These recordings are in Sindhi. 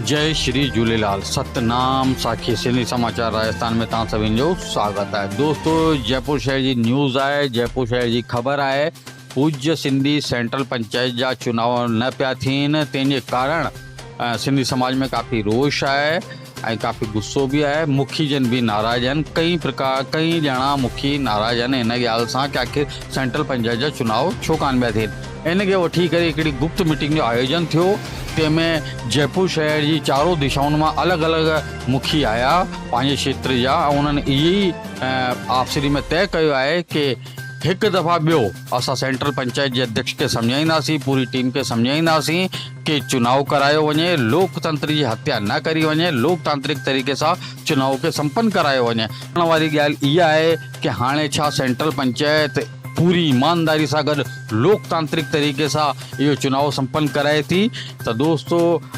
جئي شري جهوليلال ستنام ساکي سنڌي سماچار راجستان ۾ توهان سڀني جو سواگت آهي دوستو جئپور شهر جي نيوز آهي جئپور شهر جي خبر آهي پوجيه سنڌي سينٽرل پنچائت جا چناء نه پيا ٿين تنهن جي ڪارڻ سنڌي سماج ۾ ڪافي روش آهي ۽ ڪافي غصو به آهي مکي جن به ناراض آهن ڪئي پرڪار ڪئي ڄڻا مکي ناراض آهن ان ڳالهه سان ڪي آخر سينٽرل پنچائت جا چناء ڇو ڪانه پيا ٿين ان کي وٺي ڪري هڪڙي گپت ميٽنگ جو آيوجن ٿيو تنهن ۾ جئپور شهر جي چارو دشائن مان الڳ الڳ مکي آيا پنهنجي کيتر جا ۽ انهن اهي ئي آپسري ۾ طئي ڪيو آهي ڪي هڪ دفعا ٻيو اسان سينٽرل پنچائت جي اڌيڪش کي سمجهائينداسين پوري ٽيم کي سمجهائينداسين ڪي چناء ڪرايو وڃي لوڪ تنتر جي هتيا نه ڪري وڃي لوڪ تانترڪ طريقي سان چناء کي سمپن ڪرايو وڃي. ڏسڻ واري ڳالهه اها آهي ڪي هاڻي ڇا سينٽرل پنچائت پوري ايمانداري سان گڏ لوڪ تانترڪ طريقي سان اهو چناء سمپن ڪرائي ٿي ته دوستو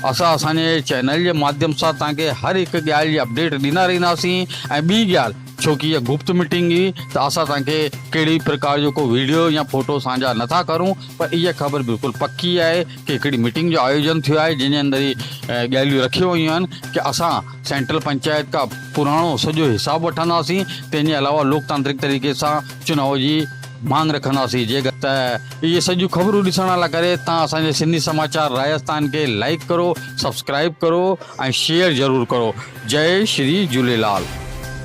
اسان اسان جي چينل جي ماڌيم سان توهان کي هر هڪ ڳالهه جي اپڊيٽ ڏيندا رهنداسين ۽ ٻي ڳالهه ڇو ڪي اها گپت ميٽنگ هئي ته اسان توهان کي ڪهڙي به پرڪار جو ڪو ويڊيو يا فوٽو سانجها نه ٿا ڪرون پر اها خبر بلڪل پڪي آهي ڪي هڪڙي ميٽنگ جو آيوجن ٿيو آهي جنهن جي اندر هي ڳالهيون رکيون ويون آهن ڪي اسان سينٽرل پنچائت کا پراڻو سڄو حساب وٺنداسين تنهن جي علاوه لوڪتانترڪ طريقي سان چناء جي مانگ رکنداسين جي ته اهي سڄيون خبرون ڏسڻ لاء ڪري توهان اسان جي سنڌي سماچار راجستان کي لائيڪ ڪرو سبسڪرائيب ڪرو ۽ شيئر ضرور ڪرو جئي شري جهوليلال.